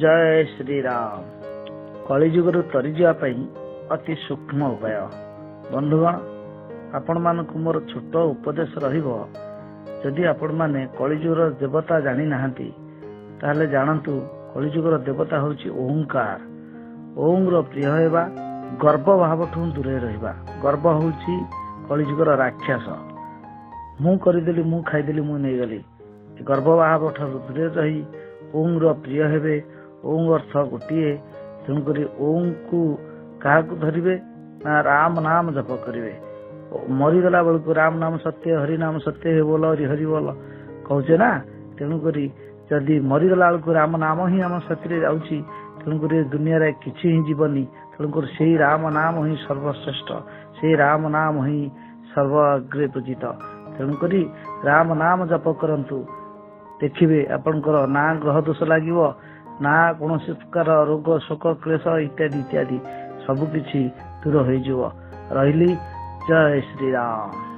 ଜୟ ଶ୍ରୀରାମ। କଳିଯୁଗରୁ ତରିଯିବା ପାଇଁ ଅତି ସୂକ୍ଷ୍ମ ଉପାୟ। ବନ୍ଧୁଗଣ, ଆପଣମାନଙ୍କୁ ମୋର ଛୋଟ ଉପଦେଶ ରହିବ, ଯଦି ଆପଣମାନେ କଳିଯୁଗର ଦେବତା ଜାଣିନାହାନ୍ତି ତାହେଲେ ଜାଣନ୍ତୁ, କଳିଯୁଗର ଦେବତା ହେଉଛି ଓଙ୍କାର। ଓଁର ପ୍ରିୟ ହେବା, ଗର୍ବ ଭାବଠୁ ଦୂରେଇ ରହିବା। ଗର୍ବ ହେଉଛି କଳିଯୁଗର ରାକ୍ଷସ। ମୁଁ କରିଦେଲି, ମୁଁ ଖାଇଦେଲି, ମୁଁ ନେଇଗଲି। ଗର୍ବ ଭାବ ଠାରୁ ଦୂରରେ ରହି ଓଁର ପ୍ରିୟ ହେବେ। ଓଁ ଅର୍ଥ ଗୋଟିଏ, ତେଣୁକରି ଓଁକୁ କାହାକୁ ଧରିବେ ନା ରାମ ନାମ ଜପ କରିବେ। ମରିଗଲା ବେଳକୁ ରାମ ନାମ ସତ୍ୟ, ହରି ନାମ ସତ୍ୟ ହେ ବୋଲ ହରି ହରି ବୋଲ କହୁଛେ ନା। ତେଣୁକରି ଯଦି ମରିଗଲା ବେଳକୁ ରାମ ନାମ ହିଁ ଆମ ସାଥିରେ ଯାଉଛି, ତେଣୁକରି ଦୁନିଆରେ କିଛି ହିଁ ଯିବନି। ତେଣୁକରି ସେଇ ରାମ ନାମ ହିଁ ସର୍ବଶ୍ରେଷ୍ଠ, ସେଇ ରାମ ନାମ ହିଁ ସର୍ବାଗ୍ରେ ପୂଜିତ। ତେଣୁକରି ରାମ ନାମ ଜପ କରନ୍ତୁ, ଦେଖିବେ ଆପଣଙ୍କର ନା ଗ୍ରହ ଦୋଷ ଲାଗିବ, ନା କୌଣସି ପ୍ରକାର ରୋଗ ଶୋକ କ୍ଲେଶ ଇତ୍ୟାଦି ଇତ୍ୟାଦି ସବୁ କିଛି ଦୂର ହେଇଯିବ। ରହିଲି, ଜୟ ଶ୍ରୀରାମ।